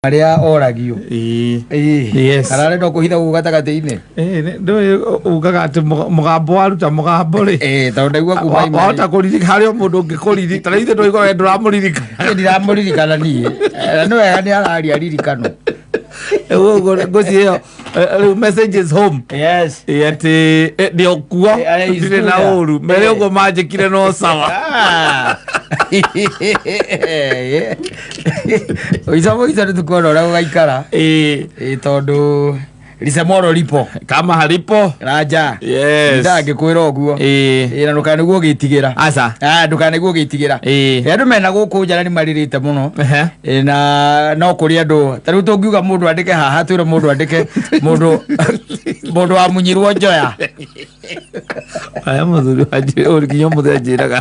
Marĩa oragio. Ĩĩ. Ĩĩ. Yes. Kana arenda kũhitha gũkũ gatagatĩ-inĩ. Ĩĩ, ndũĩ ugaga atĩ mũgambo waruta mũgambo rĩ. Ĩĩ, tondũ ndaigua kuma ima. Wahota kũririka harĩ o mũndũ ũngĩkũririka ta rĩu ithuĩ twaigua we ndũramũririkana. Niĩ ndiramũririkana niĩ. Na nĩ wega nĩ araria ririkano. Ũguo ngwĩciria ĩyo, rĩu message is home. Yes. Ĩĩ, atĩ ndĩ o kuo Arĩa is ndirĩ na good. ũru mere ũguo manjĩkire no sawa. Ah. Ũica mũico nĩ tũkuona ũrĩa gũgaikara. Ĩĩ. Ĩĩ, tondũ lisemoro lipo Kama halipo. raja. Yes. Ndangĩkwĩra ũguo. Ĩĩ. Ĩĩ, na ndũkanĩguo ũgĩtigĩra. Aca. Ah, ndũkanĩguo ũgĩtigĩra. Ĩĩ. Andũ mena gũkũ nja na nĩ marĩrĩte mũno. Ehe. Ĩ, na no kũrĩ andũ ta rĩu tũngiuga mũndũ andĩke haha twĩre mũndũ andĩke mũndũ mũndũ wamunyirwo njoya. Aya mũthuri wanjĩra ũrĩ nginya ũmũthĩ anjĩraga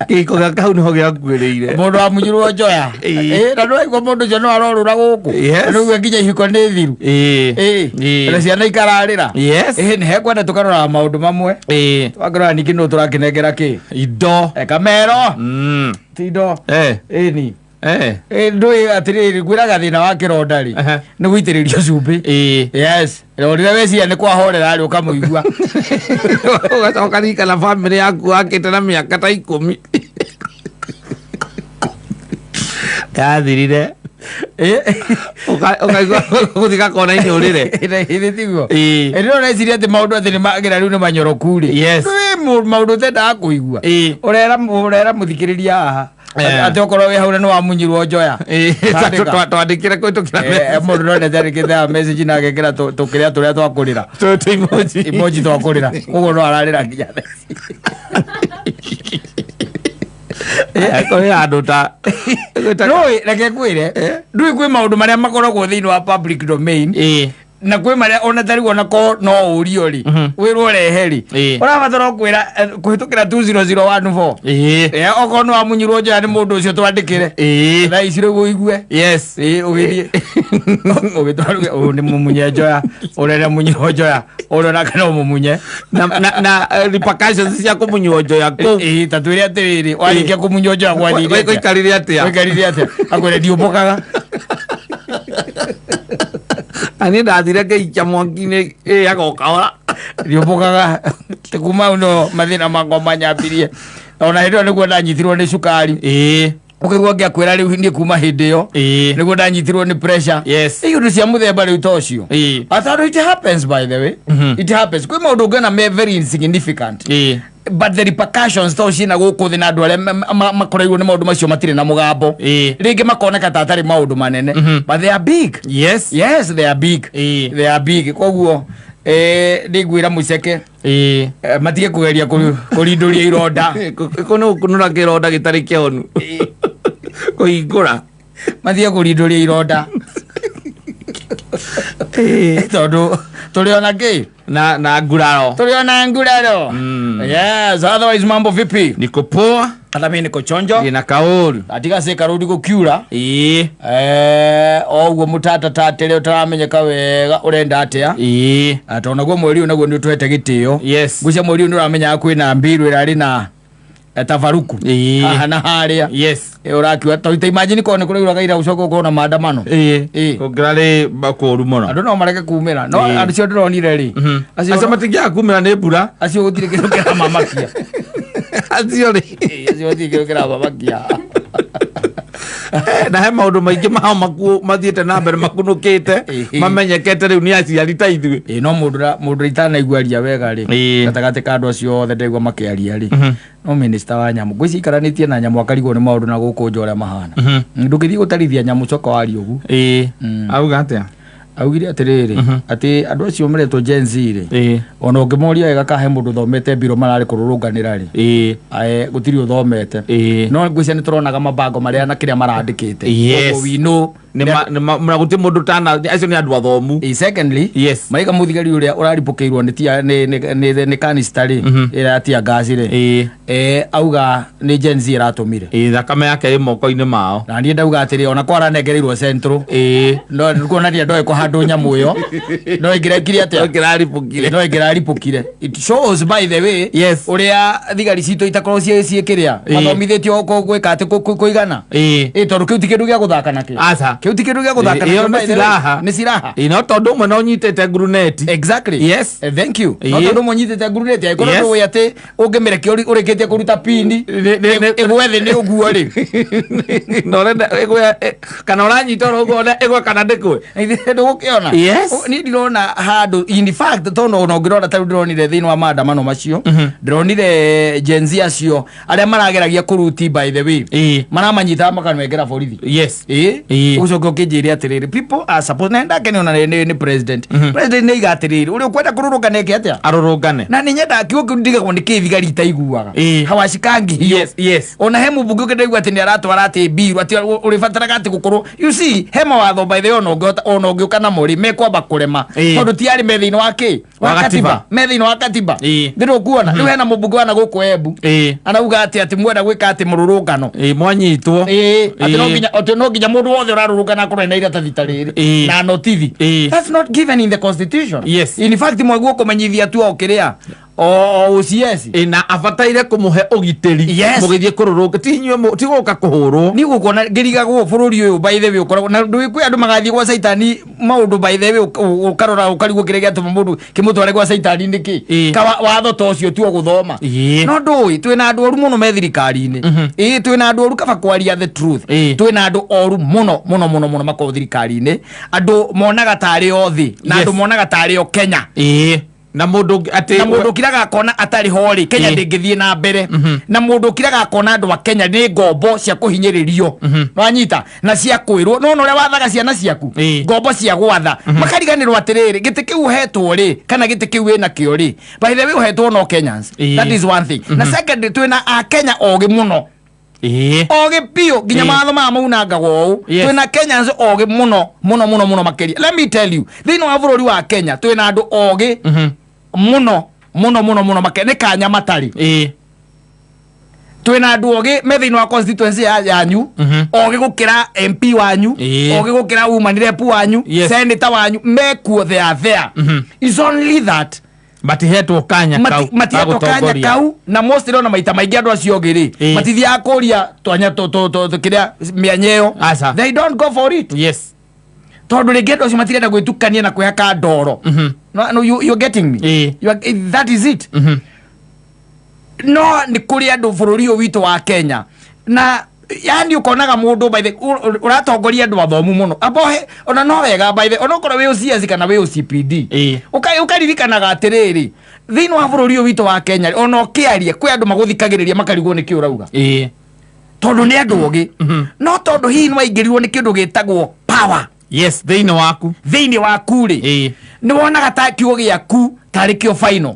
gĩko gĩa kau nĩho gĩakuĩrĩire. Mũndũ wamunyirwo njoya. Ĩĩ. Ĩ, na ndũraigua mũndũ ũcio no arorũra gũkũ. Yes. Na rĩu nginya ihiko nĩ thiru. Ĩĩ. Ĩ, Ĩĩ. na ciana ikararĩra. Yes. Ĩ, nĩ hekwenda tũkaroraga maũndũ mamwe. Ĩĩ. Twakĩrora ningĩ nũ tũrakĩnengera kĩ. Indo. E, kamero. Ti indo. Ĩni. Ĩ, ndũĩ atĩrĩrĩ ngwĩraga thĩna wa kĩronda rĩ Ehe. nĩ gũitĩrĩrio cumbĩ. Ĩĩ. Yes. Rĩrĩa weciria nĩ kwahorera rĩ ũkamũigua. Ũgacoka ririkana bamĩrĩ yaku wakĩte na mĩaka ta 10. Yathirire. Ũkaigua gũthiĩ gakona-inĩ ũrĩre. Ĩrĩ tiguo. Ĩĩ. Ĩrĩ ũreciria atĩ maũndũ atĩ nĩ magĩra rĩu nĩ manyoroku rĩ. Yes. Ndũĩ maũndũ ũtendaga kũigua. Ĩĩ. Ũrera ũrera mũthikĩrĩria haha. Atĩ okorwo wĩ hau na nĩ wamunyirwo njoya. Andĩka. Twandĩkĩre kũhĩtũkĩra Mũndũ no nĩandĩkĩte message na agekĩra tũkĩrĩa tũrĩa twakũrĩra. tũ emoji. Emoji twakũrĩra. Koguo no ararĩra nginya thaa ici. Kũrĩ andũ ta Ndũĩ, reke ngwĩre, ndũĩ kwĩ maũndũ marĩa makoragwo thĩinĩ wa public domain Ĩĩ. na kwĩ marĩa ona tarĩu ona ko no ũrio rĩ wĩrwo ũrehe rĩ Ĩĩ. ũrabatara o kwĩra kũhĩtũkĩra 20014. Ĩĩ. Okorwo nĩ wamunyirwo njoya nĩ mũndũ ũcio twandĩkĩre. Ĩĩ. Thaa ici rĩu ũigue. Yes. Ĩĩ, ũgĩthiĩ ũgĩtwarwo ũyũ nĩ mũmunye njoya ũrĩa nĩ njoya ũrĩa onake no mũmunye. Na repercussions cia kũmunywo njoya kũu. Ĩĩ, ta twĩre atĩrĩrĩ warĩkia kũmunywo njoya gwathire atĩa? Gũikarire atĩa? Gũikarire atĩa? Akwĩre ndiũmbũkaga. Na niĩ ndathire ngĩikia mwaki-inĩ ĩyaga o kahora. Ndiũmbũkaga. Ti kuma hau no mathĩna makwa manyambirie. Ona hĩndĩ ĩyo nĩguo ndanyitirwo nĩ cukari. Ĩĩ. Ũkĩigua ngĩakwĩra rĩu niĩ kuma hĩndĩ ĩyo Ĩĩ. nĩguo ndanyitirwo nĩ pressure. Yes. Iũndũ cia mũthemba rĩu ta ũcio. Ĩĩ. Atondũ it happens, by the way. It happens. Kwĩ maũndũ ũngĩona me very insignificant. Ĩĩ. But the repercussions to ciĩna gũkũ thĩ na andũ arĩa makoreirwo nĩ maũndũ macio matirĩ na mũgambo. Ĩĩ. Rĩngĩ makoneka ta atarĩ maũndũ manene. But they are big. Yes. Yes, they are big. Ĩĩ. They are big. Koguo nĩngwĩra mũceke Ĩĩ. Matige kũgeria kũrindũria ironda. Kũ nĩ gũkunũra kĩronda gĩtarĩ kĩhonu. Kũhingũra. Matige kũrindũria ironda. Ĩĩ. Tondũ tũrĩ ona kĩ? Na nguraro. Tũrĩ ona nguraro. Yes, otherwise mambo vipi? Niko poa. Hata mimi niko chonjo. Ndĩ na kaũru. Atiga se karudi gũkiura. Ĩĩ. O ũguo mũtatatatĩre ũtaramenyeka wega ũrenda atĩa. Ĩĩ. Tondũ naguo mweri ũyũ naguo nĩ ũtũhete gĩtĩo. Yes. Ngwĩciria mweri ũyũ nĩ ũramenyaga kwĩna mbiru ĩrarĩ na tabaruku. Ĩĩ. Haha na harĩa. Yes. Ũrakiuga ta imagine korwo nĩ kũrauraga ira ũcoke ũkorwo na maandamano. Ĩĩ. Ĩĩ. Kũngĩrarĩ kũũru mũno. Andũ no marege kumĩra. No Ĩĩ. andũ acio ndĩronire rĩ. Acio matingĩaga kumĩra nĩ mbura. Acio gũtirĩ kĩndũ kĩramamakia. Acio rĩ. Ĩĩ, acio gũtirĩ kĩndũ kĩramamakia. Na he maũndũ maingĩ mao mathiĩte na mbere makunũkĩte Ĩĩ. mamenyekete rĩu nĩ aciari ta ithuĩ. Ĩĩ, no mũndũ itanaigua aria wega rĩ Ĩĩ. gatagatĩ ka andũ acio othe ndaigua makĩaria rĩ no minister wa nyamũ ngwĩciria ikaranĩtie na nyamũ akarigwo nĩ maũndũ na gũkũ nja ũrĩa mahana. Ndũngĩthiĩ gũtarithia nyamũ coka waria ũguo. Ĩĩ. Auga atĩa? Augire atĩrĩrĩ atĩ andũ acio meretwo Gen Z rĩ Ĩĩ. ona ũngĩmoria wega kahe mũndũ ũthomete mbiro mararĩ kũrũrũnganĩra rĩ Ĩĩ. ae, gũtirĩ ũthomete. Ĩĩ. No ngwĩciria nĩ tũronaga mabango marĩa na kĩrĩa marandĩkĩte. Yes. Koguo we know. Na gũtirĩ mũndũ tana acio nĩ andũ athomu. Secondly, Yes. maraiga mũthigari ũrĩa ũraribũkĩirwo nĩ tia nĩ kanista rĩ ĩrĩa ya tear gas rĩ Ĩĩ. Auga nĩ Gen Z ĩratũmire. Ĩĩ, thakame yake ĩ moko-inĩ mao. Na niĩ ndauga atĩrĩ ona kwa aranengereirwo central Ĩĩ. No kuonania ndoĩ kũhandwo nyamũ ĩyo no ĩngĩrekire atĩa? Ĩngĩraribũkire. No ĩngĩraribũkire. It shows, by the way, Yes. ũrĩa thigari citũ itakorwo ciĩ kĩrĩa Ĩĩ. mathomithĩtio gwĩka atĩ kũigana. Ĩĩ. Ĩ, tondũ kĩu ti kĩndũ gĩa gũthaka nakĩo. Aca. Kĩu ti kĩndũ gĩa gũthaka Ĩyo nakĩo, nĩ by the way. silaha. Nĩ silaha. Ĩ, no tondũ ũmwe no ũnyitĩte nguruneti. Exactly. Yes. Thank you. No Ĩĩ. tondũ mũnyitĩte nguruneti angĩkorwo Yes. ndũĩ atĩ ũngĩmĩrekia ũrĩkĩtie kũruta pini ĩgwe thĩ nĩ ũguo rĩ. Na ũrenda ĩgwe, kana ũranyita oro ũguo ĩgwe kana ndĩkwe. Ndũgũkĩona. Yes. Niĩ ndirona handũ, in fact, tondũ ona ũngĩrora ta rĩu ndĩronire thĩinĩ wa maandamano macio, ndĩronire Gen Z acio arĩa marageragia kũruti, by the way, maramanyitaga makanengera borithi. Yes. Ĩ, ũcoke ũkĩnjĩre atĩrĩrĩ, people are supposed, na ndakene ona nĩ president nĩ aiga atĩrĩrĩ, ũrĩa ũkwenda kũrũrũngana eke atĩa? Arũrũngane. Na nĩ nyendaga kiugo kĩu, ndigagwo nĩ kĩ thigari itaiguaga. Hawacikangi hiyo. Yes. Ona he mũmbunge ũngĩ ndaigua atĩ nĩ aratwara atĩ mbiru atĩ ũrĩbataraga atĩ gũkorwo, you see, he mawatho, by the way, ona ũngĩhota ona ũngĩũka namo rĩ, mekwamba kũrema, tondũ ti arĩ me thĩinĩ wa kĩ? Wa katiba. Me thĩinĩ wa katiba. Ndĩrũkuona rĩu hena mũmbunge wana gũkũ Embu arauga atĩ mwenda gwĩka atĩ mũrũrũngano, Ĩ, mwanyitwo. Atĩ no nginya mũndũ wothe ũrarũrũngana akorwo ena iratathi ta rĩrĩ na notithi. That's not given in the constitution. In fact, mwaguo kũmenyithia tu o kĩrĩa o OCS. Ĩ, na abataire kũmũhe ũgitĩri. Mũgĩthiĩ kũrũrũnga, ti inyuĩ ti gũka kũhũrwo. Ni gũkuona ngĩrigagwo bũrũri ũyũ, by the way, ũkoragwo na ndũĩ kwĩ andũ magathiĩ gwa caitani maũndũ, by the way, ũkarora ũkarigwo kĩrĩa gĩatũma mũndũ kĩmũtware gwa caitani nĩkĩ. Ka watho ta ũcio tuo gũthoma. No ndũĩ twĩna andũ oru mũno me thirikari-inĩ. Ĩ, twĩna andũ oru, kaba kwaria the truth. Twĩna andũ oru mũno mũno mũno mũno makorwo thirikari-inĩ, andũ monaga tarĩ o thĩ na andũ monaga tarĩ o Kenya. Ĩ, na mũndũ atĩ Na mũndũ ũkiraga akona atarĩ ho rĩ, Kenya ndĩngĩthiĩ na mbere. Na mũndũ ũkiraga akona andũ a Kenya nĩ ngombo cia kũhinyĩrĩrio, wanyita, na cia kwĩrwo no ũrĩa wathaga ciana ciaku, ngombo cia gwatha, makariganĩrwo atĩrĩrĩ, gĩtĩ kĩu ũhetwo rĩ, kana gĩtĩ kĩu wĩnakĩo rĩ, by the way, ũhetwo no Kenyans. That is one thing. Na second, twĩna a Kenya ogĩ mũno, ogĩ biũ, nginya mawatho maya maunangagwo ũũ. Twĩna Kenyans ogĩ mũno mũno mũno mũno makĩria. Let me tell you, thĩinĩ wa bũrũri wa Kenya twĩna andũ ogĩ mũno mũno mũno mũno makĩria, nĩ kanya matarĩ. Twĩna andũ ogĩ me thĩinĩ wa constituency yanyu, ogĩ gũkĩra MP wanyu, ogĩ gũkĩra woman rep wanyu, senator wanyu, mekuo, they are there. It's only that Matihetwo kanya kau matihetwo kanya ga gũtongoria. Kau na mostly ona maita maingĩ andũ acio ogĩ rĩ, matithiaga kũria twanya kĩrĩa mĩanya ĩyo. Aca. They don't go for it, tondũ rĩngĩ andũ acio matirenda gwĩtukania na kwĩhaka ndoro. No, you're getting me? That is it. No nĩ kũrĩ andũ bũrũri ũyũ witũ wa Kenya, na yani ũkonaga mũndũ, by the ũratongoria andũ athomu mũno abohe ona no wega, by the onokorwo wĩ OCS kana wĩ OCPD, ũkaririkanaga atĩrĩrĩ, thĩinĩ wa bũrũri ũyũ witũ wa Kenya, ona ũkĩaria kwĩ andũ magũthikagĩrĩria makarigwo nĩkĩ ũrauga, tondũ nĩ andũ ogĩ, no tondũ hihi nĩwaingĩrirwo nĩ kĩndũ gĩtagwo power Yes, thĩinĩ waku. Thĩinĩ waku rĩ, nĩ wonaga ta kiugo gĩaku tarĩ kĩo final,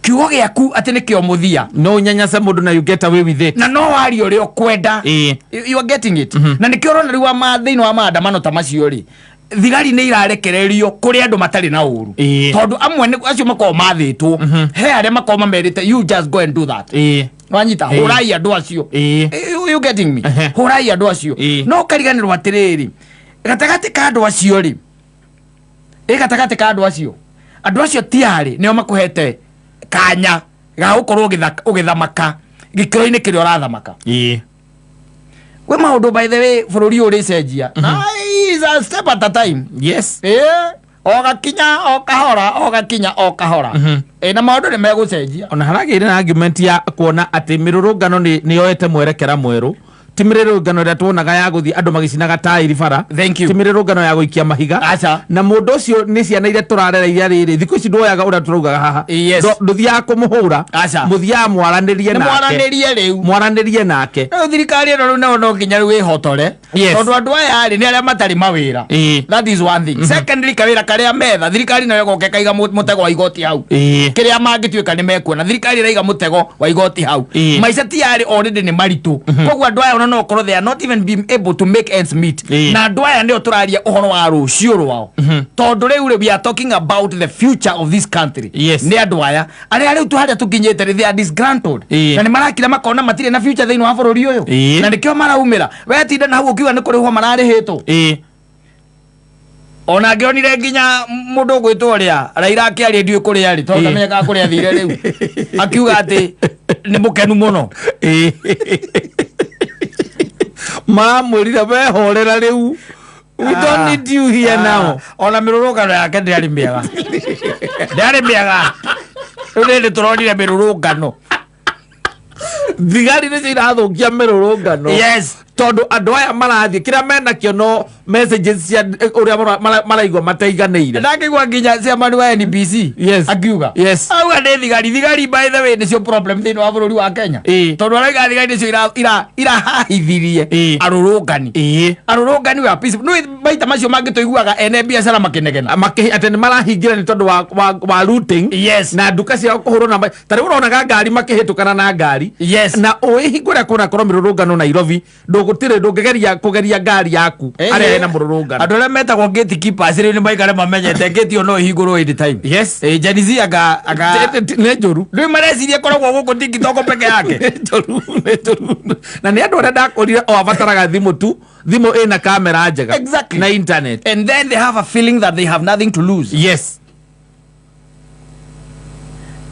kiugo gĩaku atĩ nĩkĩo mũthia. No ũnyanyase mũndũ na you get away with it. Na no warie ũrĩa ũkwenda. You are getting it? Na nĩkĩo ũrona rĩu thĩinĩ wa maandamano ta macio rĩ, thigari nĩ irarekererio kũrĩ andũ matarĩ na ũru, tondũ amwe acio makoragwo mathĩtwo, he arĩa makoragwo mamerĩte, "You just go and do that." Wanyita? Hũrai andũ acio. You getting me? Hũrai andũ acio. No ũkariganĩrwo atĩrĩrĩ, gatagatĩ ka andũ acio rĩ, ĩ gatagatĩ ka andũ acio, andũ acio tiarĩ nĩo makũhete kanya ga gũkorwo ũgĩthamaka gĩkĩro-inĩ kĩrĩa ũrathamaka. Kwĩ maũndũ, by the way, bũrũri ũyũ ũrĩcenjia na is a step at a time. Ĩ, o gakinya o kahora, o gakinya o kahora. Ĩ, na maũndũ nĩ megũcenjia. Ona haragĩire na argument ya kuona atĩ mĩrũrũngano nĩ yoete mwerekera mwerũ, ti mĩrũrũngano ĩrĩa tuonaga ya gũthiĩ andũ magĩcinaga taĩri bara. Thank you. Ti mĩrũrũngano ya gũikia mahiga. Aca. Na mũndũ ũcio nĩ ciana iria tũrarera iria rĩrĩ thikũ ici nduoyaga ũrĩa tũraugaga haha. Yes. Ndũthiaga kũmũhũra. Aca. Mũthiaga mwaranĩrie nĩ nake. Mwaranĩrie rĩu. Mwaranĩrie nake. Rĩu thirikari ĩno rĩu nayo no nginya rĩu ĩhotore, tondũ andũ aya rĩ, nĩ arĩa matarĩ mawĩra. That is one thing. Secondly, kawĩra karĩa metha, thirikari nayo ĩgoka ĩkaiga mũtego wa igoti hau. Kĩrĩa mangĩtuĩka nĩ mekuona, thirikari ĩraiga mũtego wa igoti hau. Maica ti yarĩ already nĩ maritũ, koguo andũ aya ona no ũkorwo they are not even being able to make ends meet. Na andũ aya nĩo tũraria ũhoro wa rũciũ rwao, tondũ rĩu rĩ, we are talking about the future of this country. Nĩ andũ aya arĩa rĩu tu harĩa tũkinyĩte rĩ, they are disgruntled, na nĩ marakira makona matirĩ na future thĩinĩ wa bũrũri ũyũ. Na nĩkĩo maraumĩra wetinda na hau ũkiuga nĩ kũrĩhwo mararĩhĩtwo. Ona ngĩonire nginya mũndũ ũgwĩtwo ũrĩa Raila akĩaria, ndiũĩ kũrĩa arĩ tondũ ndamenyekaga kũrĩa athire rĩu, akiuga atĩ nĩ mũkenu mũno. Maramwĩrire wehorera rĩu, we don't need you here now. Ona mĩrũrũngano yake ndĩarĩ mĩega, ndĩarĩ mĩega. Rĩu nĩ tũronire mĩrũrũngano. Thigari nĩcio irathũkia mĩrũrũngano. Tondũ andũ aya marathiĩ kĩrĩa menakĩo no messages cia ũrĩa maraigua mataiganĩire. Ndakĩigua nginya chairman wa NBC akiuga auga nĩ thigari. Thigari, by the way, nĩcio problem thĩinĩ wa bũrũri wa Kenya. Tondũ arauga thigari nĩcio irahahithirie arũrũngani. Arũrũngani wa peace no maita macio mangĩ tũiguaga ene biacara makĩnegena. Atĩ nĩ marahingĩra nĩ tondũ wa looting na nduka ciao kũhũrwo na ta rĩu ũronaga ngari makĩhĩtũkana na ngari. Na ũĩ hingo ĩrĩa kũnakorwo mĩrũrũngano Nairobi, ndũgũtirĩ ndũngĩgeria kũgeria ngari yaku arĩa ena mũrũrũngano. Andũ arĩa metagwo gatekeepers rĩu nĩ maikare mamenyete gate ĩyo no ĩhingũrwo anytime. Gen Z anga Nĩ njũru. Rĩu mareciria ĩkoragwo gũkũ TikTok peke yake. Nĩ njũru, nĩ njũru, na nĩ andũ arĩa ndakorire o abataraga thimũ tu, thimũ ĩna kamera njega na internet. And then they have a feeling that they have nothing to lose.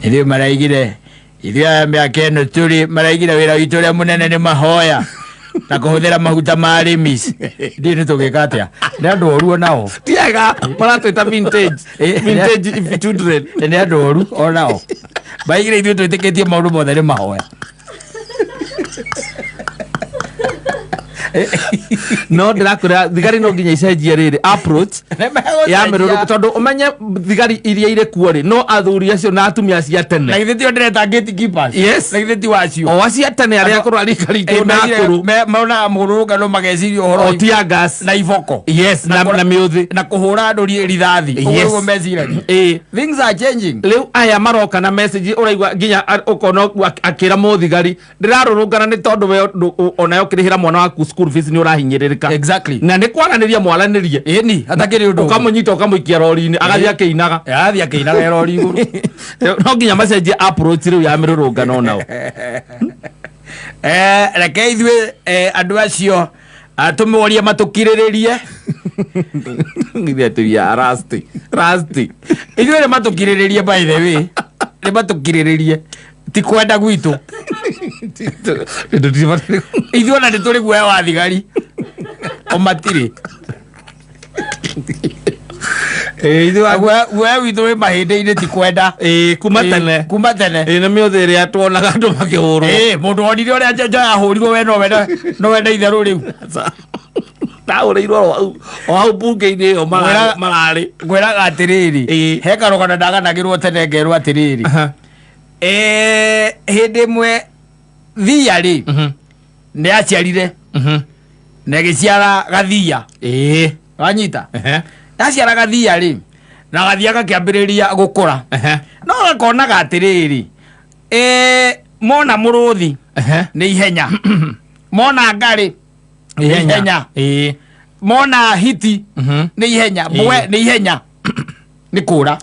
Ithuĩ maraigire, ithuĩ aya mĩaka ĩno tũrĩ, maraigire wĩra witũ ũrĩa mũnene nĩ mahoya na kũhũthĩra maguta ma arĩmi. Ndiĩ nĩ tũgĩka atĩa, nĩ andũ oru onao. Tiega maratwĩta vintage vintage children. Nĩ andũ oru onao, maigire ithuĩ twĩtĩkĩtie maũndũ mothe nĩ mahoya. No ndĩrakwĩra thigari no nginya icenjie rĩrĩ approach ya mĩrũrũngano, tondũ ũmenye thigari iria irĩ kuo rĩ, no athuri acio na atumia acio a Na tene. githĩ tio ndĩreta gatekeepers? Na githĩ ti wacio? O acio a tene arĩa akũrũ, arika ritũ na akũrũ. Monaga mũrũrũngano mageciria ũhoro o tear gas na iboko na mĩũthĩ na kũhũra andũ rithathi. Ũguo nĩguo meciragia. Things are changing. Rĩu aya maroka na message ũraigua nginya ũkona akĩra mũthigari, ndĩrarũrũngana nĩ tondũ we onawe ũkĩrĩhĩra mwana waku school fees nĩ ũrahinyĩrĩrĩka. Na nĩ kwaranĩria mwaranĩrie. Ĩni hatakĩrĩ ũndũ ũngĩ. Ũkamũnyita ũkamũikia rori-inĩ, agathiĩ akĩinaga. Athiĩ akĩinaga rori igũrũ. No nginya macenjie approach rĩu ya mĩrũrũngano nao. Reke ithuĩ andũ acio tũmorie matũkirĩrĩrie. Ithuĩ atĩ we are rusty rusty. Ithuĩ nĩ matũkirĩrĩrie, by the way, nĩ matũkirĩrĩrie, ti kwenda gwitũ. Ithuĩ ona nĩ tũrĩ guoya wa thigari, o matirĩ. Guoya witũ wĩ mahĩndĩ-inĩ, ti kwenda. Ĩĩ, kuma tene. Kuma tene. Ĩĩ, nĩ mĩũthĩ ĩrĩa tuonaga andũ makĩhũrwo. Ĩĩ, mũndũ wonire ũrĩa njenjo yahũrirwo, we no wende itherũ rĩu. Ndahũrĩirwo o hau mbunge-inĩ ĩyo mararĩ. Ngwĩraga atĩrĩrĩ, he karũgano ndaganagĩrwo tene, ngerwo atĩrĩrĩ, hĩndĩ ĩmwe thia rĩ nĩ aciarire na ĩgĩciara gathia. Wanyita? Yaciara gathia rĩ, na gathia gakĩambĩrĩria gũkũra, no gakonaga atĩrĩrĩ, mona mũrũthi nĩ ihenya, mona ngarĩ nĩ ihenya, mona hiti nĩ ihenya, mbwe nĩ ihenya, nĩ kũra.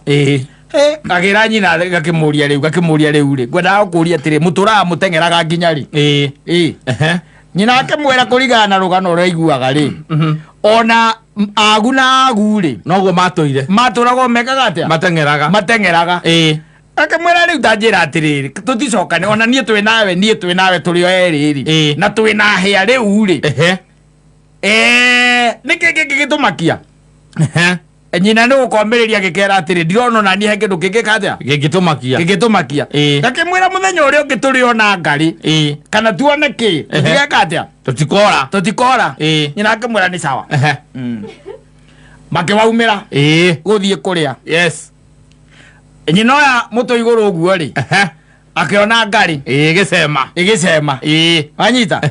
Gakĩra nyina, gakĩmũria rĩu, gakĩmũria rĩu rĩ, ngwendaga gũkũria atĩrĩ, mũtũraga mũteng'eraga nginya rĩ? Nyina akĩmwĩra, kũringana na rũgano ũrĩa aiguaga rĩ, ona agu na agu rĩ, Noguo matũire. Matũragwo mekaga atĩa? Mateng'eraga. Mateng'eraga. Akĩmwĩra, rĩu ta njĩra atĩrĩrĩ, tũticokane, ona niĩ twĩ nawe, niĩ twĩ nawe tũrĩ o erĩ rĩ, na twĩ na hĩa rĩu rĩ, nĩkĩ kĩngĩ gĩtũmakia? Nyina nĩ gũkomĩrĩria gĩkera atĩrĩ, ndirona ona niĩ he kĩndũ kĩngĩka atĩa. Gĩngĩtũmakia. Gĩngĩtũmakia. Gakĩmwĩra, mũthenya ũrĩa ũngĩ tũrĩ ona ngarĩ kana tuone kĩ, tũtigeka atĩa? Tũtikora. Tũtikora. Nyina akĩmwĩra nĩ sawa. Makĩwaumĩra gũthiĩ kũrĩa. Nyina oya mũtwe igũrũ ũguo rĩ, akĩona ngarĩ Gĩcema. Ĩgĩcema. Wanyita?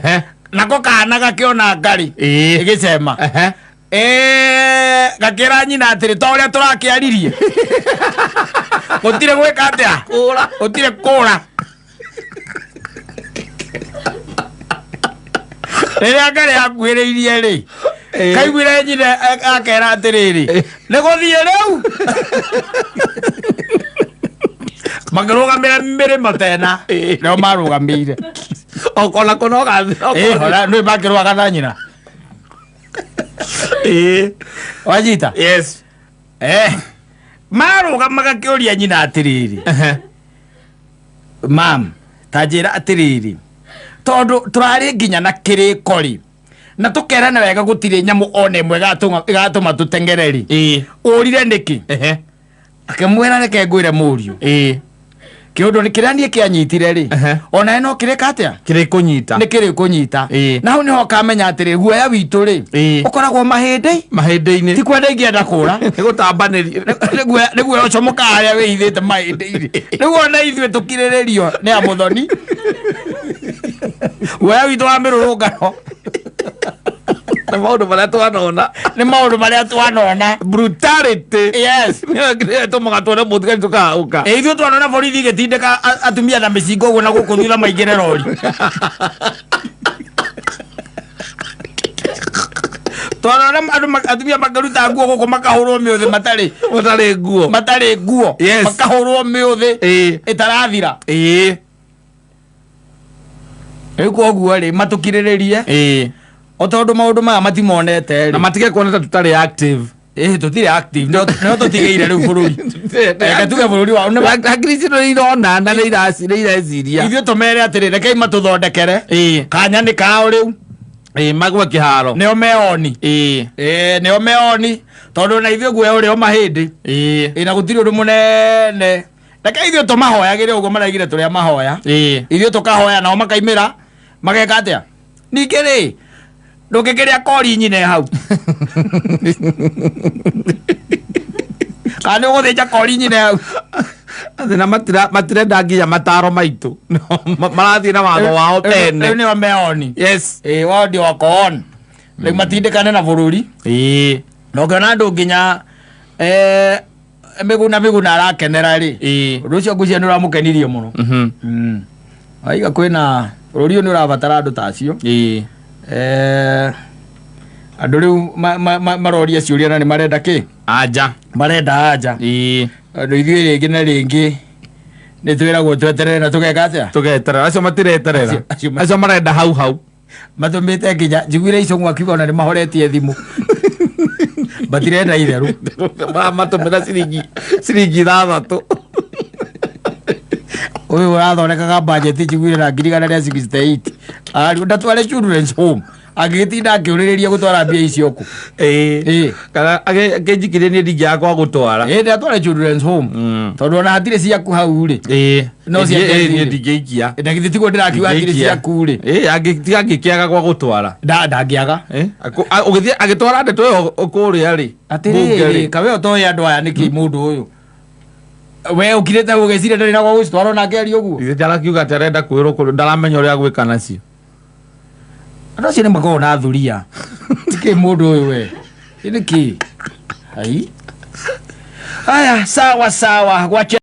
Nako kana gakĩona ngarĩ ĩgĩcema. Gakĩra nyina atĩrĩ, ta ũrĩa tũrakĩaririe, gũtirĩ gwĩka atĩa? Kũra. Gũtirĩ kũra. Rĩrĩa ngarĩ yakuhĩrĩirie rĩ, kaiguire nyina akera atĩrĩrĩ, nĩ gũthiĩ rĩu. Makĩrũgamĩra mĩrĩmo tena nĩo marũgamĩire. Okona kũnoga. Ona nĩ makĩrũaga na nyina. Wanyita? Yes. Marũgamaga kĩũria nyina atĩrĩrĩ, mam, ta njĩra atĩrĩrĩ, tondũ tũrarĩ nginya na kĩrĩko rĩ, Na tũkerana wega gũtirĩ nyamũ ona ĩmwe ĩgatũma tũteng'ere rĩ, ũrire nĩkĩ? Akĩmwĩra, reke ngwĩre mũriũ, kĩũndũ nĩ kĩrĩa niĩ kĩanyitire rĩ, onawe no kĩrĩka atĩa? Kĩrĩ kũnyita. Nĩ kĩrĩ kũnyita. Na hau nĩho ũkamenya atĩrĩ, guoya witũ rĩ, ũkoragwo mahĩndĩ Mahĩndĩ-inĩ. Ti kwenda ingĩenda kũra. Nĩ gũtambanĩria. Nĩ guoya ũcomokaga harĩa wĩhithĩte mahĩndĩ-inĩ. Rĩu ona ithuĩ tũkirĩrĩrio nĩ amũthoni, guoya witũ wa mĩrũrũngano Nĩ maũndũ marĩa twanona. Nĩ maũndũ marĩa twanona. Brutality. Yes. Nĩyo ĩtũmaga tuone mũthigari tũkahũka. Ĩ ithuĩ twanona borithi igĩtindĩka atumia na mĩcinga ũguo na gũkũ thutha maingĩre rori, twanona andũ atumia makĩruta nguo gũkũ makahũrwo mĩũthĩ matarĩ Matarĩ nguo. Matarĩ nguo. Makahũrwo mĩũthĩ ĩtarathira. Rĩu koguo rĩ, matũkirĩrĩrie o tondũ maũndũ maya matimonete Na rĩ. Matige kuona ta tũtarĩ active. Ĩ tũtirĩ active, nĩo tũtigĩire rĩu bũrũri. Reke tuge bũrũri wao Hakiri ici nĩ irona na nĩ nĩ ireciria. Ithuĩ tũmere atĩrĩ, rekei matũthondekere. Kanya nĩ kao rĩu. Magwe kĩharo. Nĩo meoni. Ĩĩ, nĩo meoni, tondũ na ithuĩ guoya ũrĩ o mahĩndĩ. Ĩ na gũtirĩ ũndũ mũnene, reke ithuĩ tũmahoyagĩre ũguo maraigire tũrĩa mahoya. Ithuĩ tũkahoya nao makaimĩra mageka atĩa? Ningĩ rĩ, ndũngĩkĩrĩa kori nyine hau, kana nĩ ũgũthĩnja kori nyine hau? Atĩ na matirenda nginya mataro maitũ. Marathiĩ na watho wao Rĩu ene. Nĩo meoni. Ĩĩ, wao ndio wako on rĩu, matindĩkane na bũrũri. Na ũkĩona andũ nginya Mĩguna Mĩguna arakenera rĩ, ũndũ ũcio ngwĩciria nĩ ũramũkenirie mũno. Waiga kwĩna bũrũri ũyũ nĩ ũrabatara andũ ta acio. Andũ rĩu maroria ciũria na nĩ marenda kĩ? Anja. Marenda anja. Andũ ithuĩ rĩngĩ na rĩngĩ nĩ twĩragwo tweterere na tũgeka atĩa? Tũgeterera, acio matireterera. Acio marenda hau hau. Matũmĩte nginya njiguire icũng'wa akiuga ona nĩ mahoretie thimũ, matirenda itherũ. Maramatũmĩra ciringi 6. Ũyũ ũrathondekaga bajeti njiguire na 168,000 Ariũ, ndatware children's home angĩgĩtinda akĩũrĩrĩria gũtwara mbia icio kũ? Kana akĩnjikirie niĩ ndingĩaga kwa gũtwara. Ĩĩ, ndatware children's home, tondũ ona hatirĩ ciaku hau rĩ. No cia Niĩ Gen Z rĩ. Ndingĩikia. Na githĩ tiguo ndĩrakiuga hatirĩ ciaku rĩ? Tiga angĩkĩaga gwa gũtwara. Ndangĩaga. Ũgĩthiĩ agĩtwara ndeto ĩyo kũrĩa rĩ bunge Atĩrĩrĩ, rĩ. kawe ũtoĩ andũ aya nĩkĩ? Mũndũ ũyũ we ũkirĩte ũgĩciria ndarĩ na gwa gũcitwara ona akĩaria ũguo. Ithe ndarakiuga atĩ arenda kwĩrwo kũrĩ ndaramenya ũrĩa gwĩka nacio. Andũ acio nĩ makoragwo na thuria. Nĩkĩ mũndũ ũyũ we nĩkĩ? Ai, aya, sawa sawa, gwacha.